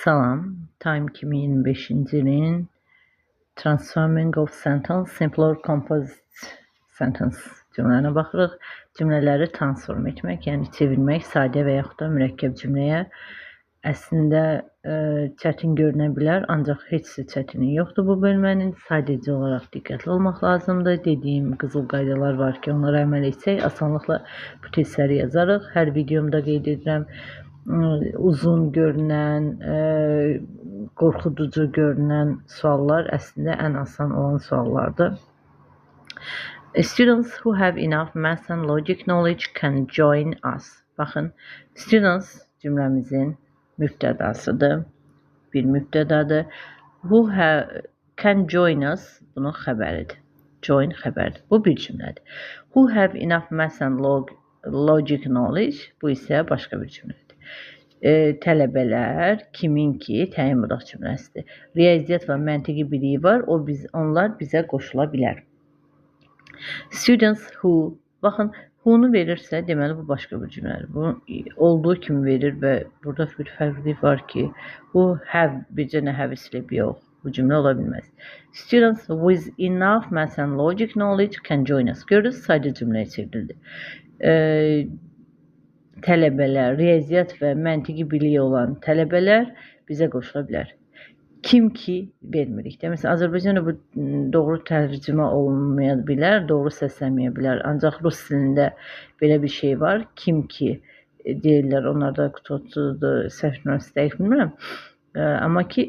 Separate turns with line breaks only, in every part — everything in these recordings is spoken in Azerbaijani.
Salam, Time 2025-ci ilin Transforming of Sentence, Simple or Composite Sentence cümlələrinə baxırıq. Cümlələri transform etmək, yəni çevirmək sadə və yaxud da mürəkkəb cümləyə əslində çətin görünə bilər, ancaq heç də çətinlik yoxdur bu bölmənin. Sadəcə olaraq diqqətli olmaq lazımdır. Dediyim qızıl qaydalar var ki, onlara əməl etsək, asanlıqla bu testləri yazarıq. Hər videomda qeyd edirəm, uzun görünən, qorxuducu görünən suallar əslində ən asan olan suallardır. Students who have enough math and logic knowledge can join us. Baxın, students cümləmizin mübtədasıdır. Bir mübtədadır. Who have, can join us bunun xəbəridir. Join xəbəridir. Bu bir cümlədir. Who have enough math and logic knowledge bu isə başqa bir cümlədir. Tələbələr kimin ki təyin budaq cümləsidir. Riyaziyyat və məntiqi biliyi var, onlar bizə qoşula bilər. Students who, baxın, who-nu verirsə, deməli bu başqa bir cümlədir. Bu olduğu kimi verir və burada bir fərqlilik var ki, who have bircə nə have silib, yox. Bu cümlə ola bilməz. Students with enough math and logic knowledge can join us. Görürüz, sadə cümləyə çevrildi. Tələbələr, riyaziyyat və məntiqi biliyi olan tələbələr bizə qoşula bilər. Kim ki vermirik də. Məsələn, Azərbaycanda bu doğru tərcümə olunmaya bilər, doğru səslənməyə bilər. Ancaq rus dilində belə bir şey var. Kim ki deyirlər, onlar da qutudur, səhv dəqiq bilmirəm. Amma ki,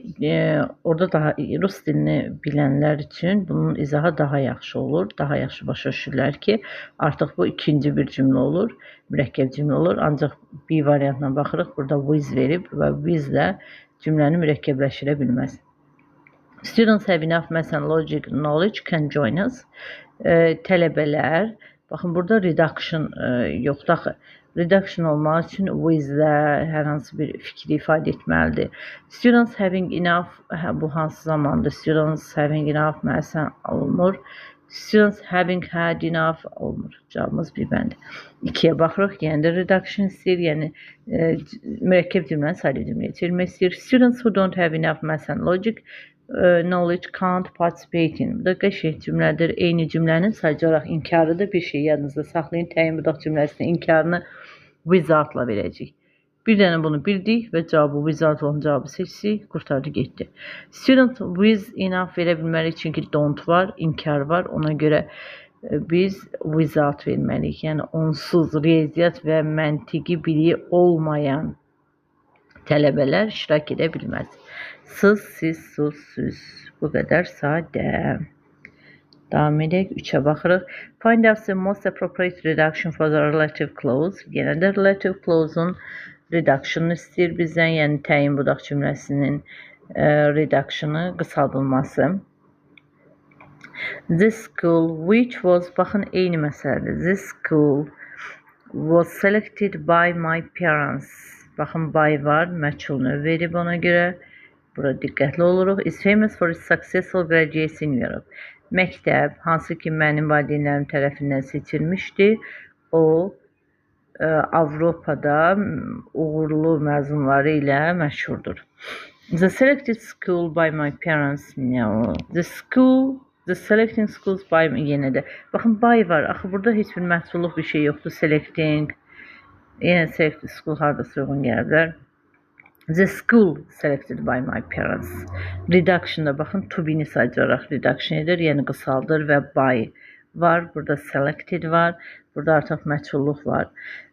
orada daha rus dilini bilənlər üçün bunun izahı daha yaxşı olur. Daha yaxşı başa düşürlər ki, artıq bu ikinci bir cümlə olur, mürəkkəb cümlə olur. Ancaq bir variantla baxırıq, burada with verib və with-lə cümləni mürəkkəbləşdirə bilməz. Students have enough math and logic knowledge can join us. Tələbələr, baxın burada reduction yoxdur axı. Reduction olmaq üçün with-lə hər hansı bir fikri ifadə etməlidir. Students having enough, bu hansı zamandır? Students having enough məsələn olmur. Students having had enough olmur. Cavabımız bir bəndi. 2-yə baxırıq. Yəni də reduction istəyir, yəni mürəkkəb cümləni sadə cümləyə çevirmək istəyir. Students who don't have enough math and logic knowledge can't participate in. Bu da qəşəng cümlədir. Eyni cümlənin sadəcə olaraq inkarıdır. Bir şey yadınızda saxlayın. Təyin budaq cümləsinin inkarını without-la verəcəyik. Bir dənə bunu bildik və cavabı without olan cavabı seçdik, qurtardı, getdi. Student with enough verə bilmərik çünki don't var, inkar var. Ona görə biz without verməliyik. Yəni onsuz riyaziyyat və məntiqi biliyi olmayan tələbələr iştirak edə bilməz. Sız, siz, sus, süz. Bu qədər sadə. Davam edək. 3-ə baxırıq. Find out the most appropriate reduction for the relative clause. Yenə də relative clause-un reduction-ını istəyir bizdən, yəni təyin budaq cümləsinin reduction-ı, qısaldılması. This school which was, baxın eyni məsələdir. This school was selected by my parents. Baxın by var, məchul növ verib ona görə. Bura diqqətli oluruq. Is famous for its successful graduates in Europe. Məktəb, hansı ki mənim valideynlərim tərəfindən seçilmişdi, o Avropada uğurlu məzunları ilə məşhurdur. The selected school by my parents, no. The school, the selecting schools by, yenə də. Baxın, by var. Axı, burada heç bir məhsulluq bir şey yoxdur. Selecting, yenə selected school haradasa uyğun gələ bilər. The school selected by my parents. Reduction-da baxın, to be-ni sadəcə olaraq reduction edir, yəni qısaldır və by var. Burada selected var. Burada artıq məchulluq var.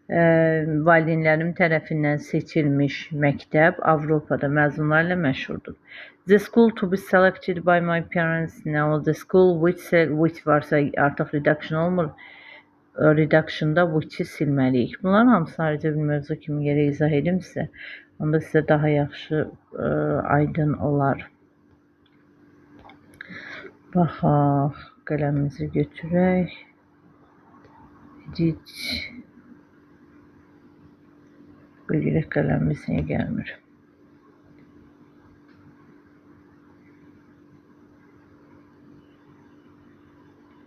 Valideynlərim tərəfindən seçilmiş məktəb Avropada məzunlarla məşhurdur. The school to be selected by my parents. No, the school which varsa artıq reduction olmur. Reduction-da which-i silməliyik. Bunların hamısını ayrıca bir mövzu kimi yerə izah edim sizə. Onda sizə daha yaxşı aydın olar. Baxaq, qələmimizi götürək. Edit. Bilirək qələmimiz niyə gəlmir.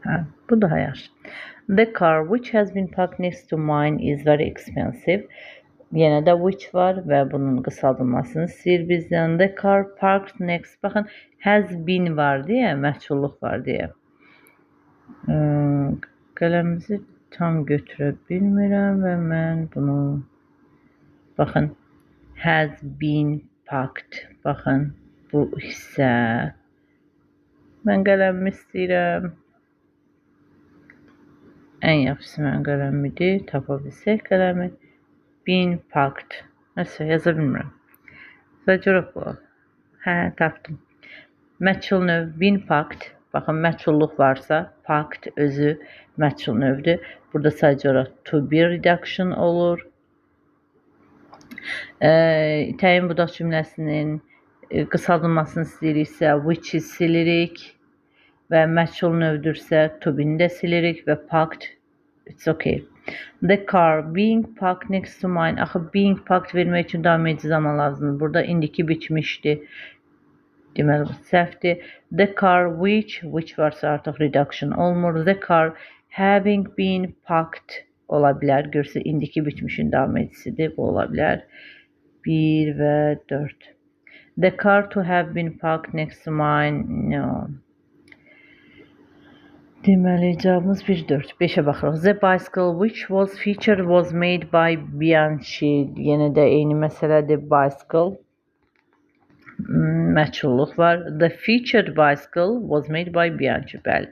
Hə, bu daha yaxşı. The car which has been parked next to mine is very expensive. Yenə də which var və bunun qısaldılmasını istəyir bizdən. The car parked next. Baxın, has been var deyə, məhculluq var deyə. Qələmimizi tam götürə bilmirəm və mən bunu, baxın, has been parked. Baxın, bu hissə. Mən qələmimi istəyirəm. Ən yaxşısı mənim qələmidir. Tapa bilsək qələmi. Been parked. Nəsə, yaza bilmirəm. Sadəcə olaraq bu. Hə, tapdım. Məchul növ been parked. Baxın, məchulluq varsa, parked özü məchul növdür. Burada sadəcə olaraq to be reduction olur. Təyin budaq cümləsinin qısaldılmasını istəyiriksə, which-i silirik və məchul növdürsə, to be-ni də silirik və parked, it's okay. The car being parked next to mine. Axı, being parked vermək üçün davam edici zaman lazımdır. Burada indiki bitmişdi. Deməli, bu səhvdir. The car which varsa artıq reduction olmur. The car having been parked ola bilər. Görürsünüz, indiki bitmişin davam edicisidir. Bu ola bilər. 1 və 4. The car to have been parked next to mine. No. Deməli, cavabımız 1, 4. 5-ə baxırıq. The bicycle which was featured was made by Bianchi. Yenə də eyni məsələdir. Bicycle. Məchulluq var. The featured bicycle was made by Bianchi. Bəli.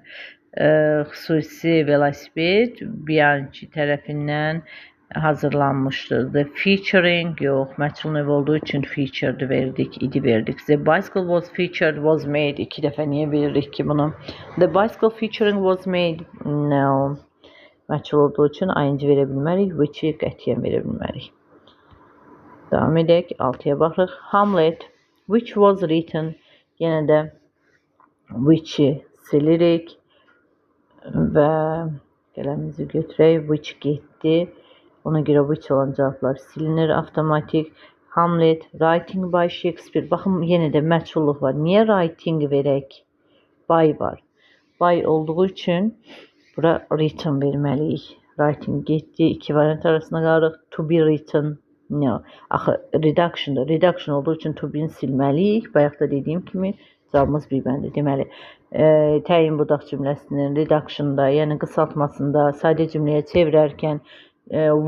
Xüsusi velosiped Bianchi tərəfindən hazırlanmışdır. The featuring, yox, məchul növ olduğu üçün featured verdik, idi verdik. The bicycle was featured, was made. İki dəfə niyə veririk ki bunu? The bicycle featuring was made. No. Məchul olduğu üçün ing verə bilmərik, which-i qətiyyən verə bilmərik. Davam edək, 6-ya baxırıq. Hamlet, which was written. Yenə də which-i silirik və qələmimizi götürək. Which getdi. Ona görə which olan cavablar silinir avtomatik. Hamlet, writing by Shakespeare. Baxın, yenə də məchulluq var. Niyə writing verək? By var. By olduğu üçün bura written verməliyik. Writing getdi. İki variant arasında qalırıq. To be written. No. Axı, reductiondır. Reduction olduğu üçün to be-ni silməliyik. Bayaq da dediyim kimi cavabımız bir bəndi. Deməli, təyin budaq cümləsinin reductionda, yəni qısaltmasında sadə cümləyə çevirərkən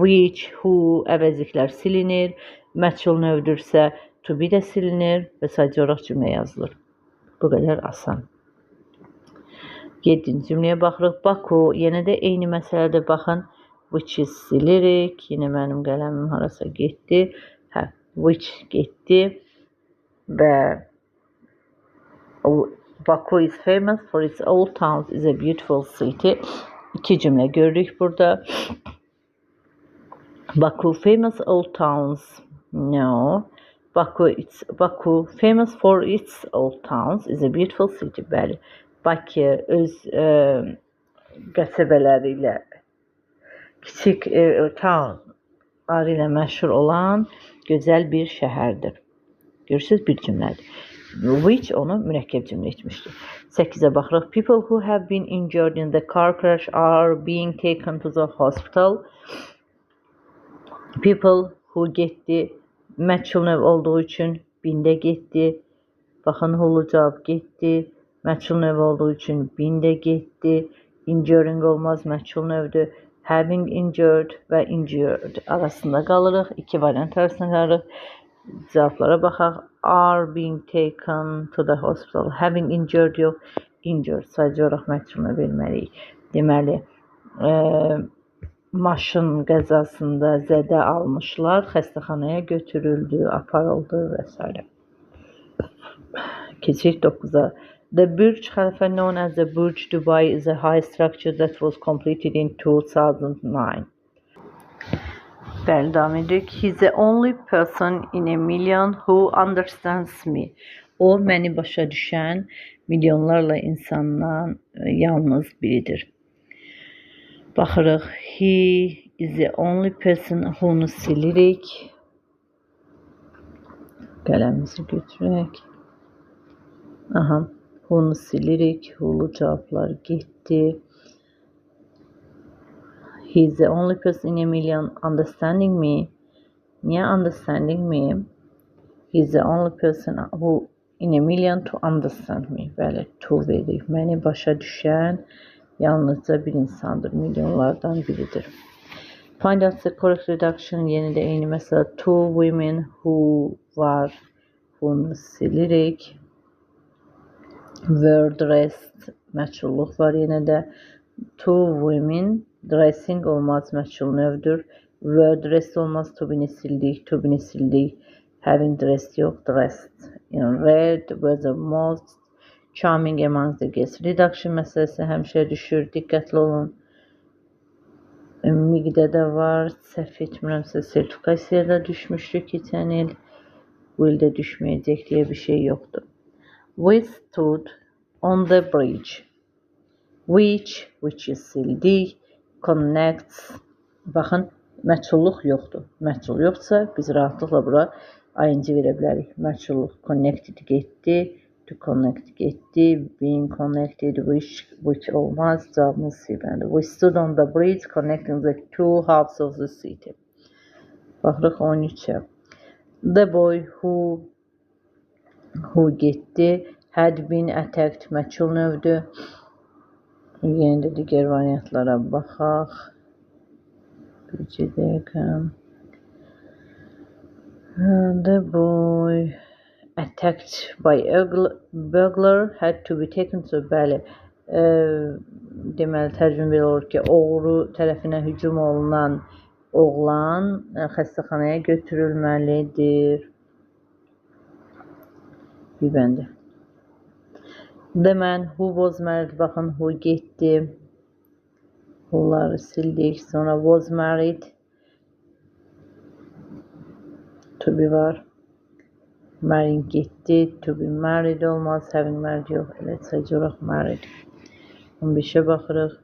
which, who əvəzliklər silinir, məchul növdürsə to be də silinir və sadəcə olaraq cümlə yazılır. Bu qədər asan. 7-ci cümləyə baxırıq. Baku, yenə də eyni məsələdir. Baxın, which-i silirik. Yenə mənim qələmim harasa getdi. Hə, which getdi və Baku is famous for its old towns, is a beautiful city. İki cümlə görürük burada. Baku famous old towns. No. Baku famous for its old towns is a beautiful city. Bəli. Bakı öz qəsəbələri ilə, kiçik townları ilə məşhur olan gözəl bir şəhərdir. Görürsünüz, bir cümlədir. Which onu mürəkkəb cümlə etmişdir. 8-ə baxırıq. People who have been injured in the car crash are being taken to the hospital. People who getdi, məchul növ olduğu üçün bində getdi. Baxın, who cavab getdi. Məchul növ olduğu üçün bində getdi. Injuring olmaz, məchul növdür. Having injured və injured arasında qalırıq. İki variant arasında qalırıq. Cavablara baxaq. Are being taken to the hospital. Having injured yox, injured. Sadəcə olaraq məchul növ verməliyik. Deməli, maşın qəzasında zədə almışlar, xəstəxanaya götürüldü, aparıldı və s. Keçirik 9-a. The Burj Khalifa, known as the Burj Dubai, is a high structure that was completed in 2009. Bəli, davam edirik. He's the only person in a million who understands me. O, məni başa düşən milyonlarla insandan yalnız biridir. Baxırıq. He is the only person who-nu silirik. Qələmimizi götürək. Aha, who-nu silirik. Who-lu cavablar getdi. He is the only person in a million understanding me. Niyə understanding me? He's the only person who in a million to understand me. Bəli, to veririk. Məni başa düşən yalnızca bir insandır. Milyonlardan biridir. Find out the correct reduction. Yenə də eyni məsələ. Two women who var. Who-nu silirik. Were dressed. Məchulluq var yenə də. Two women dressing olmaz, məchul növdür. Were dressed olmaz, to be-ni sildik, to be-ni sildik. Having dressed yox, dressed. In red were the most charming among the guests. Reduction məsələsi həmişə düşür, diqqətli olun. Miqdə də var, səhv etmirəmsə sertifikasiyada düşmüşdü keçən il. Bu ildə düşməyəcək deyə bir şey yoxdur. We stood on the bridge. Which-i sildik, connects. Baxın, məchulluq yoxdur. Məchul yoxdursa, biz rahatlıqla bura ing verə bilərik. Məchulluq connected getdi, to connect getdi, being connected, which olmaz. Cavabımız C bəndi. We stood on the bridge connecting the two halves of the city. Baxırıq 13-ə. The boy who getdi, had been attacked, məchul növdür. Yenə də digər variantlara baxaq. Bircə dəqiqə. The boy attacked by a burglar had to be taken to. Bəli, deməli, tərcümə belə olur ki, oğru tərəfindən hücum olunan oğlan xəstəxanaya götürülməlidir. Bir bəndi. The man who was married, baxın, who getdi. Who'ları sildik. Sonra was married. To be var. Marrying getdi. To be married olmaz. Having married yox. Elə sadəcə olaraq married. 15-ə baxırıq.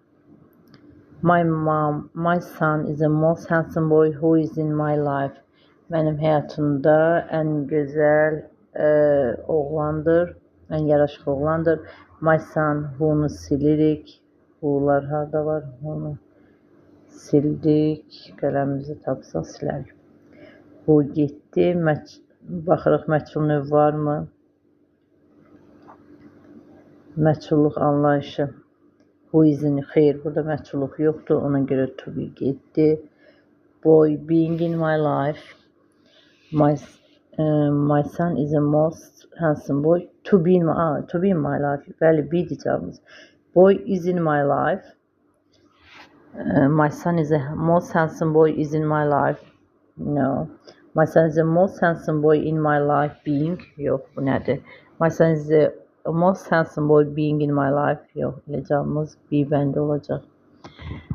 My mom, my son is the most handsome boy who is in my life. Mənim həyatımda ən gözəl oğlandır. Ən yaraşıqlı oğlandır. My son, who-nu silirik. Who-lar harda var? Who-nu sildik. Qələmimizi tapsaq silərik. Who getdi. Baxırıq, məchul növ varmı? Məchulluq anlayışı. Who is in? Xeyr, burada məchulluq yoxdur. Ona görə to be getdi. Boy being in my life. My son is the most handsome boy to be in my life. Bəli, be cavabımız. Boy is in my life. My son is the most handsome boy is in my life. No. My son is the most handsome boy in my life being. Yox, bu nədir? My son is the most handsome boy being in my life. Yox, elə cavabımız B bəndi olacaq.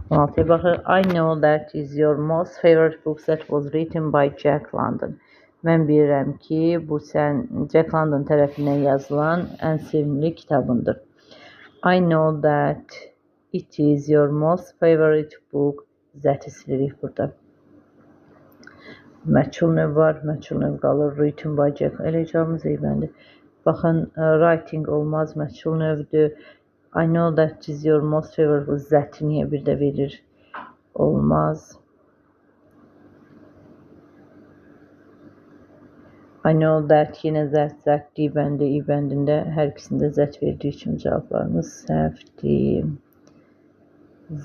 16-ya baxırıq. I know that is your most favorite book that was written by Jack London. Mən bilirəm ki, bu sən Jack London tərəfindən yazılan ən sevimli kitabındır. I know that it is your most favorite book. That-i silirik burada. Məchul növ var, məchul növ qalır. Written by Jack. Elə cavabımız eyvəndir. Baxın, writing olmaz, məchul növdür. I know that is your most favorite book. That-i niyə bir də verir? Olmaz. I know that yenə that, that, D bəndi, I bəndində hər ikisində that verdiyi üçün cavablarımız səhvdir.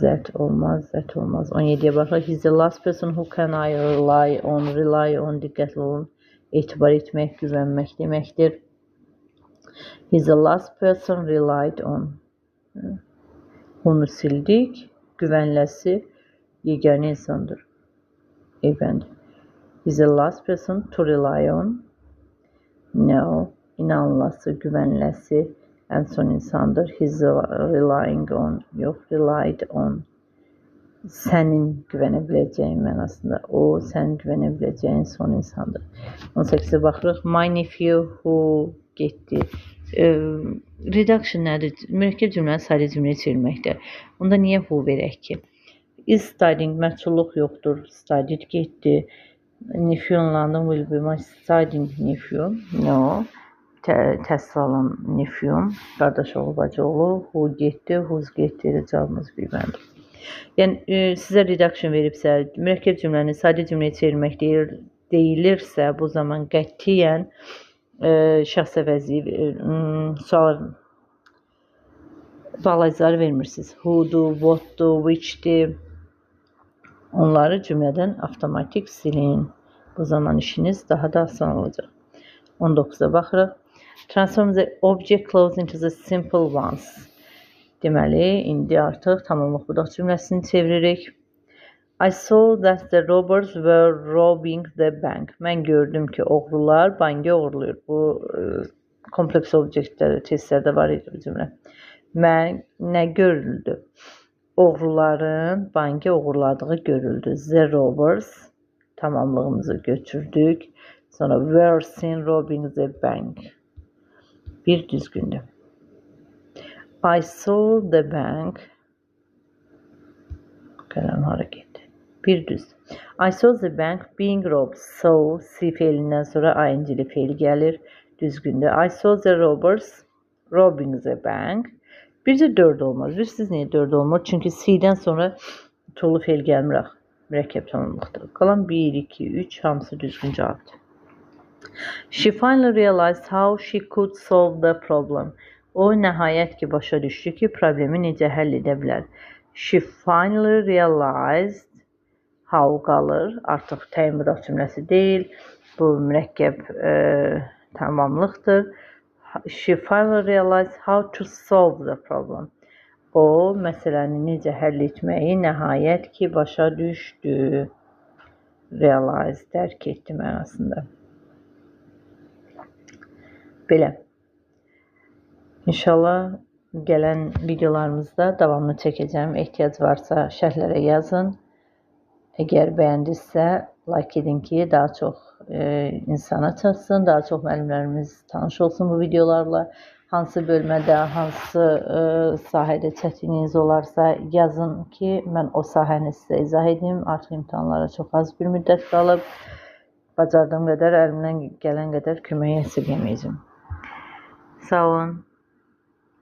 That olmaz, that olmaz. 17-yə baxaq. He's the last person who can I rely on. Rely on, diqqətli olun. Etibar etmək, güvənmək deməkdir. He's the last person relied on. Onu sildik. Güvənləsi yeganə insandır. Eybəndi. He's the last person to rely on. No. İnanılası, güvənləsi ən son insandır. He's relying on. Yox, relied on. Sənin güvənə biləcəyin mənasında. O, sənin güvənə biləcəyin son insandır. 18-ə baxırıq. My nephew who getdi. Reduction nədir? Mürəkkəb cümləni sadə cümləyə çevirməkdir. Onda niyə who verək ki? Is studying, məchulluq yoxdur. Studied getdi. Nephew in London will be my studying nephew. No. Təhsil alan nephew. Qardaş oğlu, bacı oğlu. Who getdi, who's getdi. Elə cavabımız bir bəndi. Yəni, sizə reduction veribsə, mürəkkəb cümləni sadə cümləyə çevirmək deyir, deyilirsə, bu zaman qətiyyən şəxs əvəzi sual bağlayıcıları vermirsiniz. Who-dur, what-dur, which-dir. Onları cümlədən avtomatik silin. Bu zaman işiniz daha da asan olacaq. 19-a baxırıq. Transform the object clause into the simple ones. Deməli, indi artıq tamamlıq budaq cümləsini çeviririk. I saw that the robbers were robbing the bank. Mən gördüm ki, oğrular bankı oğurlayır. Bu kompleks objektlərdə, testlərdə var idi bu cümlə. Mən nə görüldü? Oğruların bankı oğurladığı görüldü. The robbers tamamlığımızı götürdük. Sonra were seen robbing the bank. Bir düzgündür. I saw the bank. Qələm hara getdi? Bir düz. I saw the bank being robbed. Saw, see feilindən sonra ing-li feil gəlir. Düzgündür. I saw the robbers robbing the bank. Bircə 4 olmaz. Bilirsiniz niyə 4 olmur? Çünki see-dən sonra tolu feil gəlmir axı. Mürəkkəb tamamlıqdır. Qalan 1, 2, 3 hamısı düzgün cavabdır. She finally realized how she could solve the problem. O nəhayət ki başa düşdü ki, problemi necə həll edə bilər. She finally realized how qalır. Artıq təyin budaq cümləsi deyil. Bu mürəkkəb tamamlıqdır. She finally realized how to solve the problem. O məsələni necə həll etməyi nəhayət ki başa düşdü. Realize, dərk etdi mənasında. Belə. İnşallah gələn videolarımızda davamını çəkəcəm. Ehtiyac varsa şərhlərə yazın. Əgər bəyəndinizsə like edin ki, daha çox insana çatsın, daha çox müəllimlərimiz tanış olsun bu videolarla. Hansı bölmədə, hansı sahədə çətinliyiniz olarsa yazın ki, mən o sahəni sizə izah edim. Artıq imtahanlara çox az bir müddət qalıb. Bacardığım qədər, əlimdən gələn qədər köməyi əsirgəməyəcəm. Sağ olun.